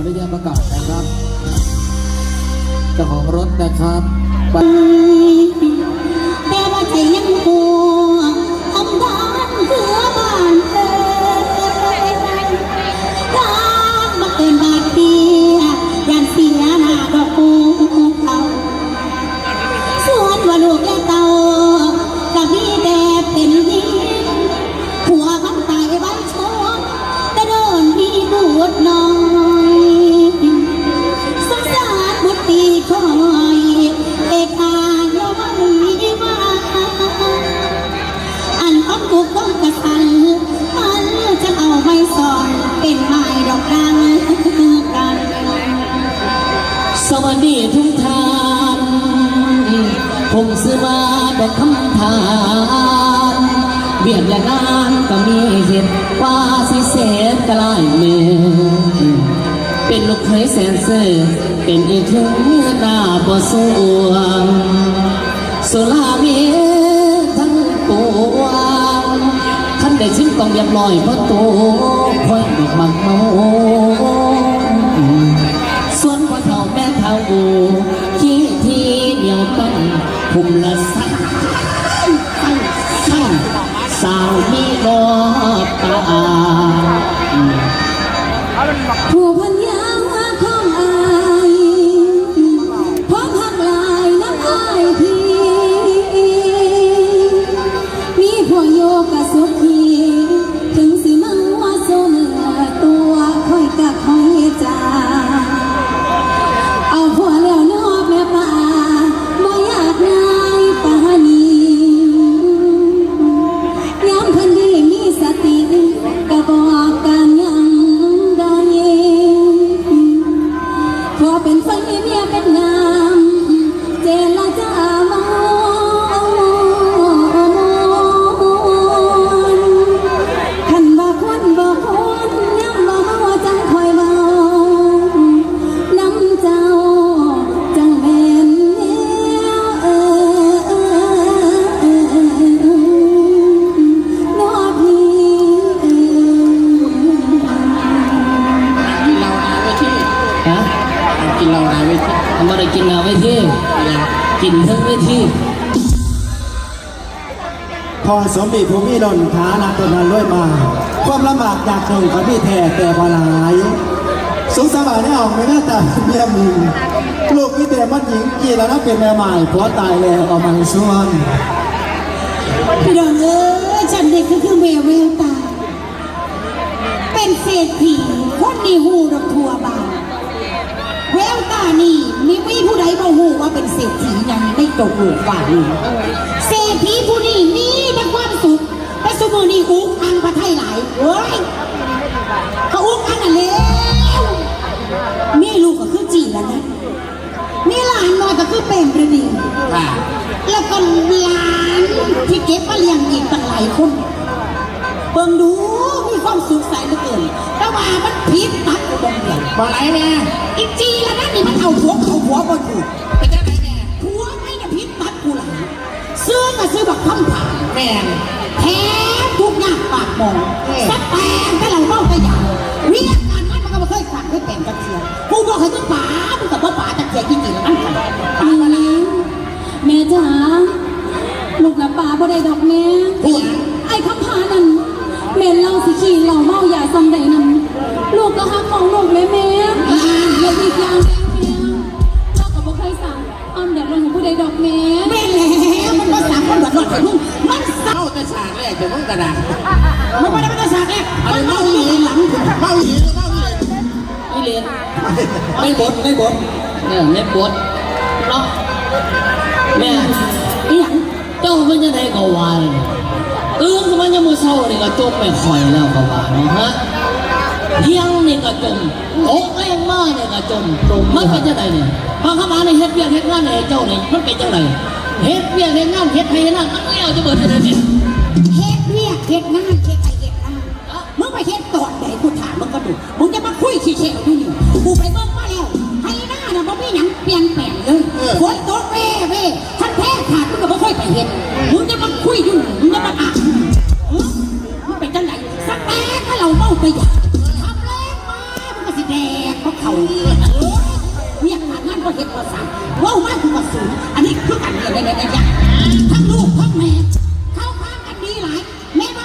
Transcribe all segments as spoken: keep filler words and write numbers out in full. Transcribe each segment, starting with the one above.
ขออนุญาตประกาศนะครับ เจ้าของรถนะครับ แต่ว่าใจยังกลัวทำด้านเพื่อบ้านเอ่ย ทางมาเกินบาดเดียย่านเสียหน้าดอกผู้เขา ส่วนว่าลูกและเต้า ก็มีแต่เป็นหนี้ ผัวมันตายไว้โชค แต่โดนมีบุตรน้อย สงสารบุตรีคอย เอกอาโยมมีว่า อันความทุกข์ความกระสัน มันจะเอาไม้สอน เป็นไม้ดอกดังกัน สวัสดีทุกท่าน ผมชื่อว่าดอกคำผาน เวียกและงานก็มีเฮ็ด ว่าสิเสร็จก็หลายมื้อ เป็นลูกเขยแสนซื่อ เป็นอีกหนึ่งเมียหน้าบ่สวง สุรามีทั้งปวง คันได้ชิมต้องเรียบร้อย เพราะตัวคอยดอกมักเมา ส่วนพ่อเฒ่าแม่เฒ่า ขี้ที่เหนียวตั้ง ผมละสั่งสั่งสั่ง สาวมีรอบตา ผู้พันยาของอาย พร้อมหักหลายน้ำอายพี่ มีผัวโยกะสุขี ถึงสิมังว่าโซเนื้อตัว คอยกะคอยจา เอาผัวแล้วเนาะแม่ป้า บ่อยากนายปานี ยามเพิ่นดีมีสติ ก็บอกกันยังได้ ผัวเป็นไฟเมียเป็นน้ำ เจรจาเว้าม่วน คันบ่ควรบ่ควร ยามบ่เมาจั่งค่อยเว้านำเจ้า จั่งแม่นแนว เออ เออ เออ เออ เออ เออ เออ เออ เออ เออ เออ กินเหล้าหน้าเวที ฮะ กินเหล้าหน้าเวที มันบ่ได้กินหน้าเวที กินเทิงเวที พ่อสมบีผู้มีล้นฐานะต้นนั้นรวยมา ความลำบากยากจนก็มีแท้แต่บ่หลาย สุขสบายในออกไม่น่าตาเมียหมู ลูกมีแต่มันหญิง กี่แล้วนะเป็นแม่หมายผัวตายแล้วเอามาส่วน พี่น้องเอ้ย ฉันนี่คือ คือแม่แววตา เป็นเศรษฐี คนนี้ฮู้ดอกทั่วบ้าน แววตานี่ มี มีผู้ใดบ่ฮู้ว่าเป็นเศรษฐีหยังในโลกโลกฟ้านี้ เศรษฐีผู้นี้มีแต่ความสุข แต่ซุมื้อนี้อุกอังพระไทยหลาย เฮ้ย ก็อุกอังนั่นแหล้ว มีลูกก็คือจีละนะ มีหลานน้อยก็คือเปรมฤดี ค่ะ แล้วก็หลานที่เก็บมาเลี้ยงอีกตั้งหลายคน เบิ่งดูมีความสุขใสเหลือเกิน แต่ว่ามันผิดตัดกูบ่เปลี่ยน บ่ไหลแม่ อีจีละนั่นนี่มันเอาผัวเอาผัวบ่ถูก เป็นจังได๋แม่ ผัวไม่น่ะผิดตัดกูหลาย ซื้อก็ซื้อบักคำผาน แม่น แถมทุกข์ยากปากหมอง เออ สแตงแต่เหล้าเมาแต่ยา เวียกการงานมันก็บ่เคยขาดเคยแปลงจักเทื่อ กูบอกให้มึงป๋า มึงก็บ่ป๋าจักเทื่อ อีจีละนั่น ป๋าบ่ล่ะ แม่จ๋า ลูกน่ะป๋าบ่ได้ดอกแม่ ผู้หยัง ไอ้คำผานั่น แม่นเหล้าสิขี้เหล้าเมายาส่ำใดนั่น ลูกก็ฮักของลูกแม่แม่ แล้วอีกอย่างแม่ เราก็บ่เคยสั่งความเดือดร้อนของผู้ใดดอกแม่ แม่นแล้ว มันบ่สั่งความเดือดร้อนให้มึง มันสั่ง เมาแต่ฉากแรกแต่มึงกะดา มันบ่ได้มาแต่ฉากแรก อันนี้เมาอีหลี มันเมาอยู่หลัง เมาอีหลีหรือเมาอีหลี อีเหรียญ ในบท ในบท เออ ในบท เนาะ แม่ อีหยัง เจ้าเป็นจังได๋ก็ว่าเลย ตื่นขึ้นมายามมื้อเช้านี่ก็จมแม่ข่อยแล้วก็ว่าเนาะฮะ เที่ยงนี่ก็จม ตกแลงมานี่ก็จม จม มันเป็นจังได๋นี่ บางคำถามนี่เฮ็ดเวียกเฮ็ดงานให้เจ้านี่ มันเป็นจังได๋ เฮ็ดเวียกเฮ็ดงาน เฮ็ดไร่เฮ็ดนา มันแล้วจะเบิดจังได๋นี่ เฮ็ดเวียกเฮ็ดงาน เฮ็ดไร่เฮ็ดนา มึงไปเฮ็ดตอนใดกูถามมึงก็ดู มึงจะมาคุยขี้แฉะอยู่นี่ กูไปเบิ่งมาแล้ว ไฮ่นาน่ะบ่มีหยังเปลี่ยนแปลงเลย เออ ฝนตกแว่ๆ คันแพ้ขาดมึงก็บ่ค่อยไปเฮ็ด มึงจะมาคุยอยู่นี่ มึงจะมาอ่ะ เออ มึงเป็นจังได๋ สแตกก็เหล้าเมาไปอย่าง ทำแรงมา มึงก็สิแดก บ่ เขาเวียกการงานบ่เฮ็ดบ่สร้าง เว้ามากูก็สูง อันนี้คือกันเนี่ยเนี่ยเนี่ยเนี่ยทั้งลูกทั้งแม่ เข้าข้างกันดีหลาย แม่นบ่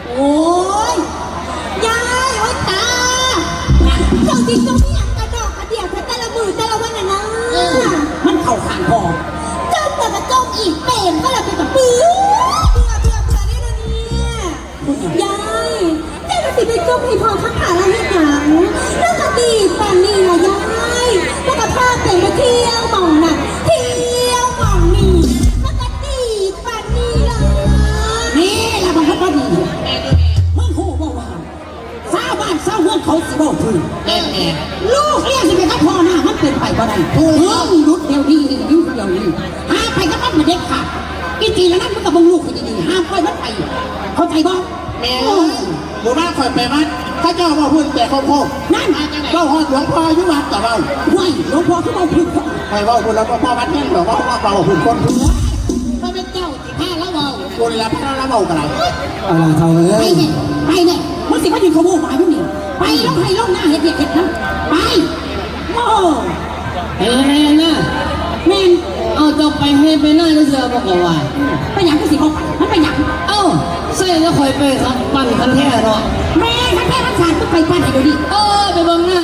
โอ้ย ยาย โอ้ยตา เจ้าสิจงมีหยังกระดอกกระเดี่ยแท้แต่ละมื้อแต่ละวันน่ะนะ มันเข้าข้างพ่อ จมแล้วก็จมอีก เป็นก็แล้วเป็นกับเบื่อ เบื่อ เบื่อ เบื่อ เด้อเดี๋ยวนี้ ยาย เจ้าก็สิไปจมให้พ่อข้างขาละเฮ็ดหยัง แล้วก็ดีปานนี้ล่ะยาย แล้วก็พาเป็นไปเที่ยวหม่องนั่น เที่ยวหม่องนี่ แล้วก็ดีปานนี้ล่ะ นี่ล่ะมันก็บ่ดี มึงฮู้บ่ว่า ชาวบ้านชาวเมืองเขาสิเว้าพื้น แม่นๆ ลูกเลี้ยงสิไปกับพ่อหน้ามันเป็นไปบ่ได้ มึงหยุดเดี๋ยวนี้ หยุดเดี๋ยวนี้ ห้ามไปกับมันเด็ดขาด อีตีแล้วนั้นมึงกับมึงลูกให้ดีๆ ห้ามปล่อยมันไป เข้าใจบ่ แม่เอ้ย หมู่บ้านข่อยไปวัด เขาเจ้าเว้าพื้นแต่โคกๆ นั่น เว้าฮอดหลวงพ่ออยู่วัดก็เว้า ห้วย หลวงพ่อคือเว้าพื้น ข่อยเว้าพื้นแล้วก็พ่อวัดแม่นหลวงพ่อเว้าพื้นคนพื้น บ่แม่นเจ้าสิพาลาวเว้า คนละพาลาวเว้าก็ได้ เอาล่ะเฒ่าเอ้ย ไปเนี่ย ไปเนี่ย มึงสิมายืนขโมยหมาอยู่นี่ ไปลงไร่ลงนาเฮ็ดเวียกเฮ็ดงาน ไป โอ้ เห็นแล้วนะ แม่น เอาเจ้าไปไร่ไปนาเด้อเสือบ่ก็ว่า ไปหยังกูสิบ่ไป มันไปหยัง เอ้า ใส่แล้วข่อยไปครับ ปั่นคันแท้เนาะ แม่นคันแท้มันสาดกูไปปั่นให้เดี๋ยวนี้ เออ ไปเบิ่งหน้า